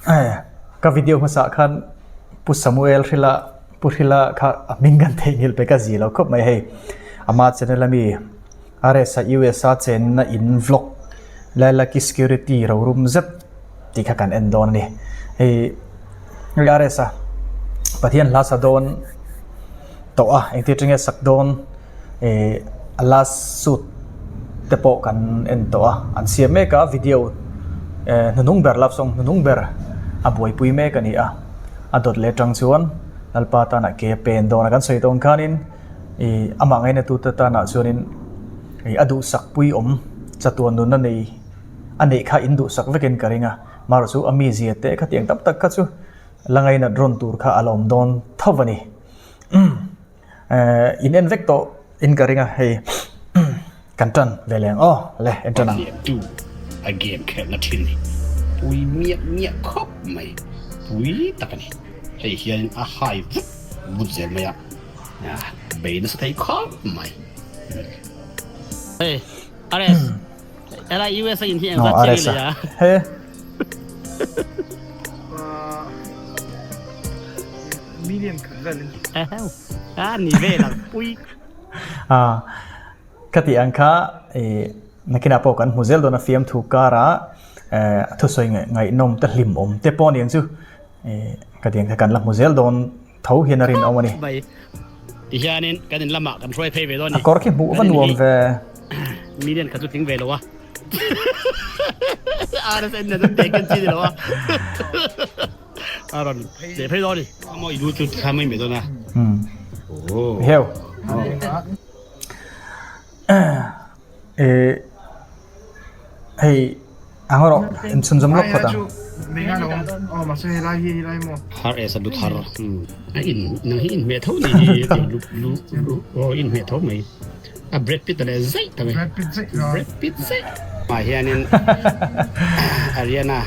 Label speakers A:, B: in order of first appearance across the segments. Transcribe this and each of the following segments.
A: Ka video hmasa khan Pu Samuel Hrila Pu Hrila kha a hming kan theihnghilh pe ka zi lo khawp mai hei. Ama channel ami RS-a US-a chenna in vlog Lilac-i security rorum zet tih kha kan en dawn a ni. Hei hei RS-a Pathian hla sa dawn tawh a engtir tenge sak dawn ih a last shoot te pawh kan en tawh a an siam mek a video eh hnuhnung ber love song hnuhnung ber a buaipui mek a ni a a dawt leh atang chuan Lalpa tana ke a pen dawn a kan sawi dawn khanin ih amah ngainatute tanah chuanin ih a duhsak pui awm chatuan nunna nei a neih kha in duhsak vekin ka ring a marawh chu a mizia te khatiang tam tak kha chu la ngainat rawn tur kha a la awm dawn tho a ni. Eh in en vek tawh in ka ring a hei kan tan ve leng aw le en tan ang.
B: Tu a game khelhna thin ni pui miah miah khawp mai pui tak a ni hei hian a hai vut vut zel mai a bei nasa thei khawp mai.
C: Hey RS helai US a in hi engzat chiang i lei a?
A: He.
D: Million khat vel in.
C: A ni vel ang pui.
A: A ka tih ang kha i nakinah pawh kan hmu zel dawn a fiamthu karah a thusawi ngaihnawm te hlimawm te pawh a ni ang chu i ka tih ang kha kan la hmu zel dawn tho hian a rinawm a ni.
C: Mai tihianin kan in lamah kan hruai phei ve dawn a ni.
A: A kawr khi hmuh va nuam ve.
C: Million khat chu tling ve lo a. RSN nen an teh ken chi ni lo a. A rawn leh phei dawn a ni.
B: Amaw i lu chu thla mai mai dawn a.
A: Heu. Eh hei ang rawh in chhunzawm lawk phawt ang.
B: Har e sa lu thar. A in nang hi in hmeh tho ni hi lu lu lu aw in hmeh tho mai. A Brad Pitt a leh zaih ta mai.
D: Brad Pitt zaih ta.
B: Brad Pitt zaih. Mah hianin Ariana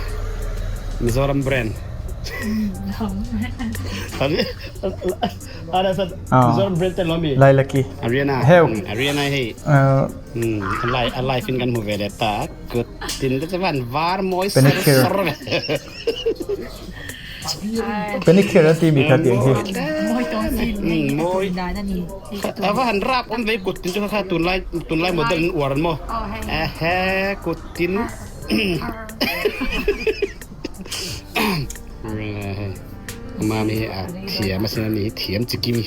B: Mizoram brand. Mizoram brand te lo mi.
A: Lailaki.
B: Ariana.
A: Heu.
B: Ariana hei. A live a live in kan hmu ve leh ta. Kut tin te chuan var mawi sar sar ve.
A: Penicare an timi kha tiang hi.
B: Mawi. A va han rap awm ve kut tin chu kha tunlai tunlai model an uar an maw. Ehe kut tin. Mami hi a thiam asin ani hi thiam chikimi.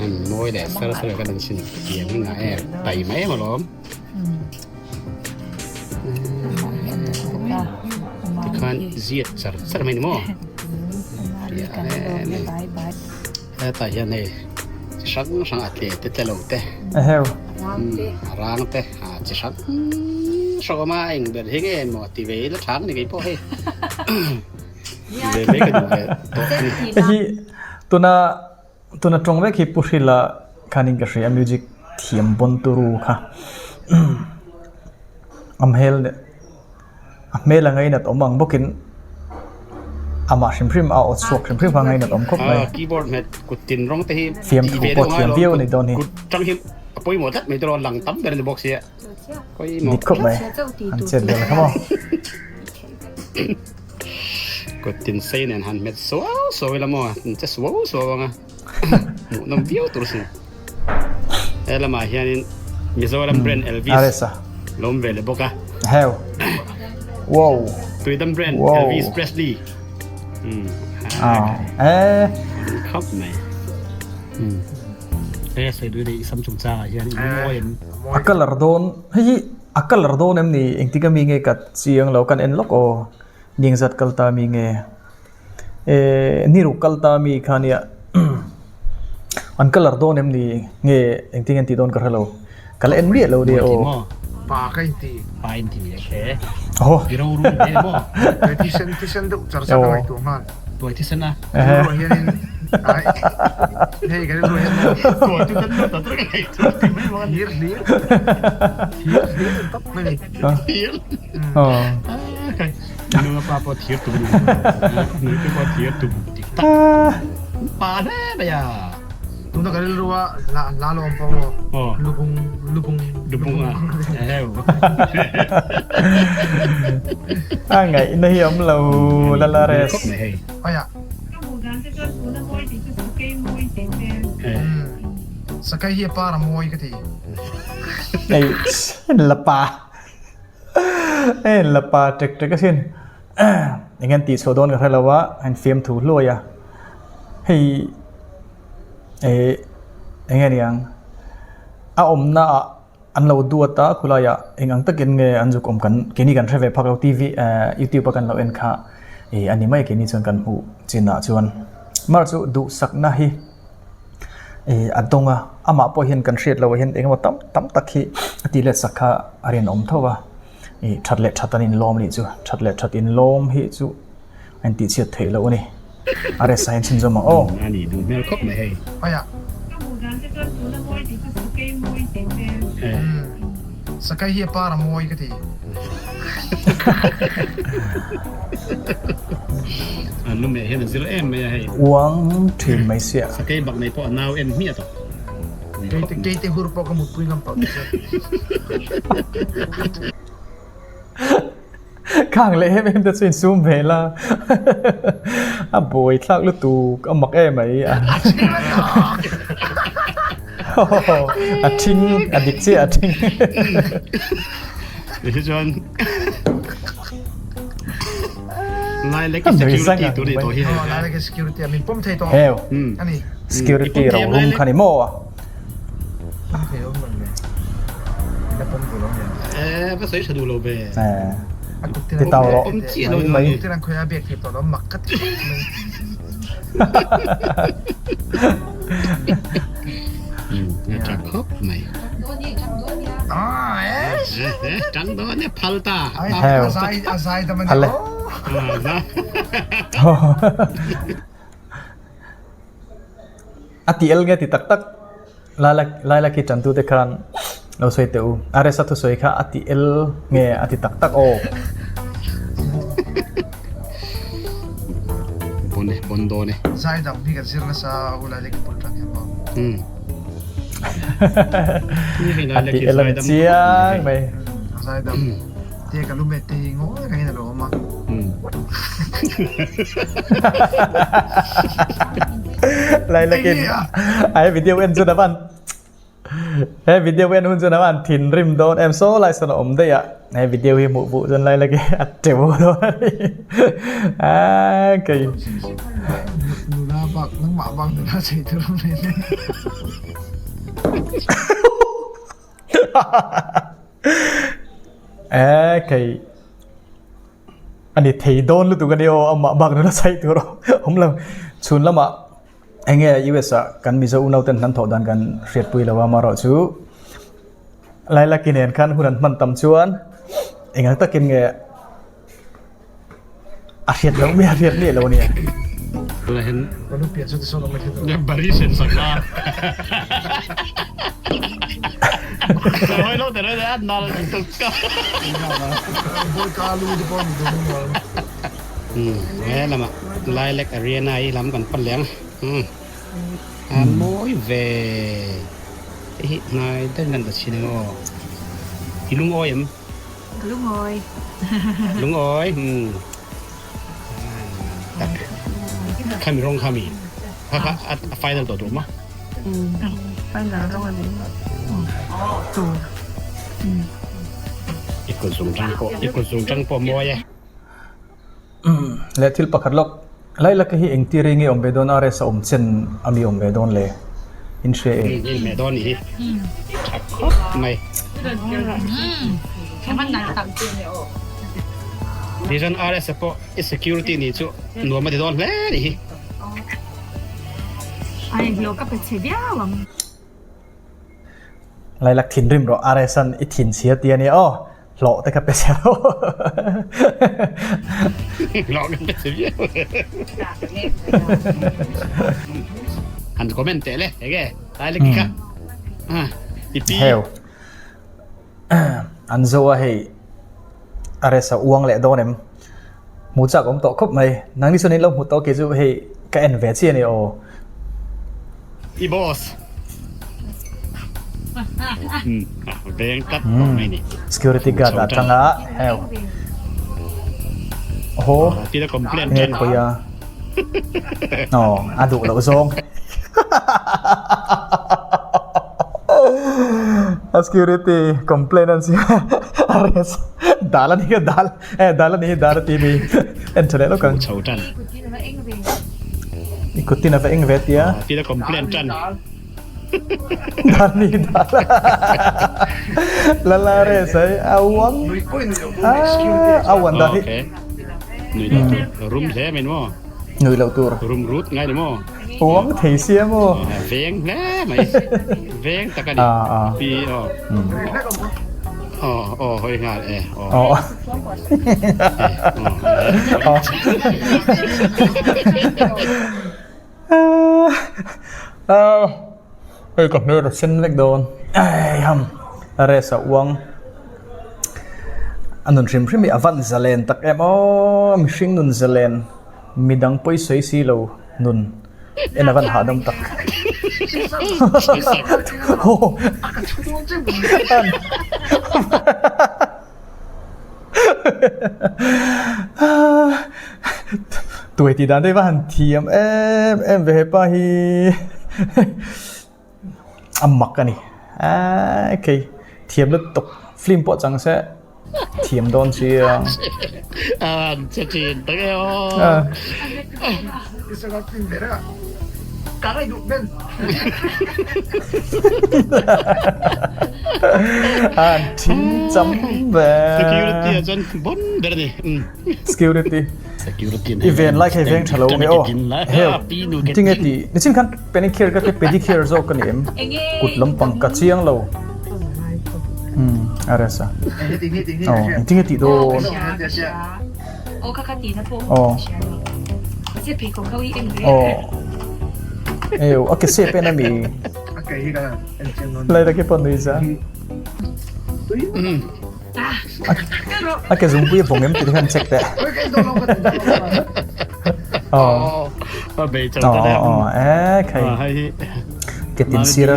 B: An mawi leh sar sar kan an sin thiam hi ngah em tai mai em alawm. Tikhan ziat char char mai ni maw? Hetah hian hei chi hrang hrang a tle te tle lo te a rang te chi hrang hrang awm a eng ber hi nge maw ti ve ila tha ang ni kei pawh hei ve mai ka duh ve tawh a ni.
A: Hei hi tuna Tuna tawng vek hi Pu Hrila khanin ka hria music thiam bawn turu kha a hmel a hmel a ngainat awm ang bawkin amah hrim hrim a aw chhuak hrim hrim kha a ngainat awm khawp mai.
B: Keyboard hmet kut tin rawng te hi
A: Fiamthu pawh thiam viau a ni dawn hi.
B: Kut tang hi a pawimawh tlat mai tawh lang tam ber a ni bawk sia.
A: Dik khawp mai an chet vel kha maw.
B: Kut tin sei nen han hmet suau suau ila maw an che suau suau ang a hmuhnawm viau tur sin he lamah hianin Mizoram brand Elvis lawm ve leh bawk a
A: heu wow
B: Tuidam brand Elvis Presley
A: eh
B: khap mai he sei dui dei sam chung changah hian i mawi em
A: a colour dawn hei hi A colour dawn em ni? Engtik ami nge ka chiang lo kan en lawk aw. Ning zat kal ta mi nge? Eh ni ruk kal ta mi kha nia an colour dawn em ni nge engtin an tih dawn ka hre lo. Ka la en miah lo nia aw.
D: Pa ka inti.
B: Pa inti ni e.
A: Aw.
B: I ro rum hle maw?
D: Tuai thisen thisen deuh char char ka ngaihtuah nghal.
B: Tuai thisen a.
D: Rilruah hianin ai hei ka rilruah hian
B: Tuai thisen deuh char char ka ngaihtuah ti mai bawk a.
D: Hlir hlir hlir hlir ang tawp mai ni.
B: Thir. Nunga pa pawh thir tum ni. Nui te pawh thir tum dik tak. Pa hle mai a.
D: Tuna ka rilru a hla hla lo awm pawh maw? Lubung lubung
B: lubung a eheu.
A: A ngaihna hi awm lo Lalares.
B: Khawp mai hei.
D: Aia. Sakai hi a par a mawi ka ti.
A: Ei lapa. Ei lapa tek tek asin. Eng an tih chhuah dawn ka hre lo a, an fiamthu hluai a. Hei eh eng nge niang a awmna ah an lo duat a khulai ah eng ang takin nge an zuk awm kan keini kan hre ve phak lo T_V eh youtube a kan lo en kha ih a ni mai keini chuan kan hmuh chin ah chuan mar chu duhsakna hi ih a dawng a amah pawh hian kan hriat loh ah hian eng emaw tam tam tak hi a tih let sak kha a rinawm tho a ih that leh that an inlawm a nih chu that leh that inlawm hi chu. A intih chhiat theih loh a ni. A rest ah hian chhunzawm ang aw.
B: A nih duh hmel khawp mai hei.
D: Aia. Sakai hi a par a mawi ka ti.
B: An lu meh hian a zir em mai a hei.
A: Uang thin mai sia.
B: Sakei bak nei pawh a nau en hmiah tawh.
D: Keite hur pawh ka mutpui ngam tawh ti chuan.
A: Khang leh em em te chu insum ve la a buai thlak lutuk a mak em mai a thing a dik chiah a thing
B: Ti chuan Lai lek security tur ni tawh hi
D: Lai lek security a min pawm thei tawh
A: Heo security ro rum kha ni maw a
D: Pawm thei awm lo le. La pawm duh lo nia.
B: Eh, va sawi tha duh lo ve.
A: Eh. Ti tau rawh.
B: Pawm chiah lo
A: mai.
D: Kut tin an khawi a biak thei tawh lo mak ka ti khawp mai.
B: A tha khawp mai.
D: Ah, eh.
B: Tang dawn e phal ta.
D: A zai a zai dam ani.
A: Phal e. A ti el nge ti tak tak Laila khi tantu te khan lo sawi teh u. RSa thusawi kha a ti el nge a ti tak tak aw.
B: Bon e, bon dawn e.
D: Zai dam hi kan zir nasa u Laila khi bul tan hian maw.
A: A ti el a ni chiang mai.
D: Zai dam. Te ka lumet te hi ngawi rengin a lo awm a.
A: Lailakin a he video en chu navan he video en hun chu navan thinrim dawn em saw lai sawn a awm daih a he video hi hmuh buh chuan Lailaki a teuh dawn a ni a kei
D: Nula bak nangmah bak nula chei tur awm reng reng.
A: E kei ani thei dawn lutuk ani aw amah bak nula chai tur awm lo chhun lamah enge US ah kan Mizo unau ten hlan thawh dan kan hriatpui lo a amaherawh chu Lailaki nen khan hun an hman tam chuan engang takin nge A hriat loh mi a hriat miah lo ania.
B: He lamah Lilac Arena hi lam kan pan leh ang. A mawi ve. Hei hi hnai deuhin kan ta chhin ang aw. I lungawi em?
E: Lungawi.
B: Lungawi. Hmm. Tak. Khami rong khami. Kha kha a final to tur ma.
E: Final rong ani. Tur.
B: I kut zung tang pawh, i kut zung tang pawh mawi e.
A: Leh thil pakhat lawk, Lailaka hi engtir nge awm ve dawn RS a awm chen a mi awm ve dawn le? In hria em?
B: Eng hmeh dawn nih hi tha khawp mai. Vision RS a pawh i security nih chu nuam a ti dawn hle nih hi.
A: Lailak thinrim rawh RS an i thin chhia ti a nia aw. Hlawh te kha pe che rawh.
B: Hlawh kan pe che viau. Han comment teh le enge lai le kha. I pi.
A: Heo. An zo a hei RS a uang leh dawn em. Hmu chak awm tawh khawp mai. Nangni chuan in lo hmu tawh kei chu hei ka en ve chiah a ni aw.
B: I boss. Veng tlat tawh mai ni.
A: Security guard ah tang a heu. Oho.
B: Tila complaint
A: tan. Khoya. Oh, a duh loh zawng. A security complaint an sia. Arrest. Dal ani ka dal. Eh dal ani dal ti mi. En tha leh lawk ang.
B: Chho tan.
A: I kut tin a va eng ve tia.
B: Tila complaint tan.
A: Dal ni dal. Lala re sai awang. Awan da hi.
B: Nui lo tur. Rum hle mai mo.
A: Nui lo tur.
B: Rum rut ngai ni mo.
A: Uang thei sia mo.
B: Veng hle mai. Veng tak ani. Pi o. Aw aw hawi nghal e.
A: Aw. Aw. Hei ka hmel a sen vek dawn. Ei ham rest a uang a nun hrim hrim hi a van zalen tak em aw mihring nun zalen midang pawi sawi si lo nun en a van hahdam tak. Tuai tih dan te hi va han thiam em em ve hepa hi a mak a ni eee kei thiam lutuk film pawh chang se thiam dawn chiang. An thing cham ve.
B: Security ah chuan bon ber a ni.
A: Security. I ven lai kha i veng tha lo nge aw. Heu tinge ti nichin khan penicure ka ti pedicure zawk ka ni em kut lampang ka chiang lo. Um a rest a. Aw engtinge tih dawn. Aw. Aw. Eo a ke sep en ami. Lai ta ke pawh nui za. A ke zungpui a vawng em tih te khan check teh. Aw. Aw aw e khai. Ke tin sir a.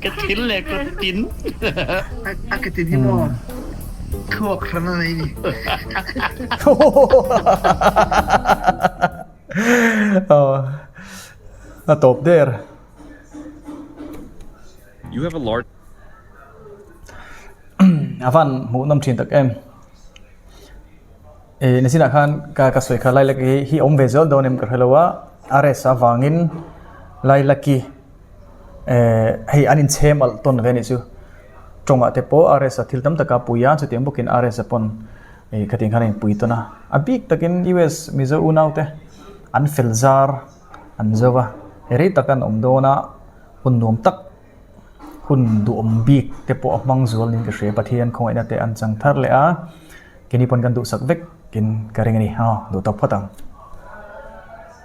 B: Ka thil leh ka tin.
D: A ke tin hi maw thluak hran a nei ni.
A: Aw a tawp der.
F: You have a large.
A: A van hmuh nawm thin tak em. E nichinah khan ka ka sawi kha Lilac hi hi awm ve zel dawn em ka hre lo a, RS avangin Lilac hi eh hei an inchhem alh tawn ve a nih chu. Tawngah te pawh RS a thil tam taka pui a, chutiang bawkin RS a pawn eh khatiang khan a inpui tawn a. A bik takin US Mizo unau te an fel zar an zo va, rei tak an awm dawn a, hun nuam tak hun duhawm bik te pawh a hmang zual niin ka hria Pathian khawngaihna te an chang thar leh a. Keini pawn kan duhsak vek in ka ring a ni. Aw, duh tawp phawt ang.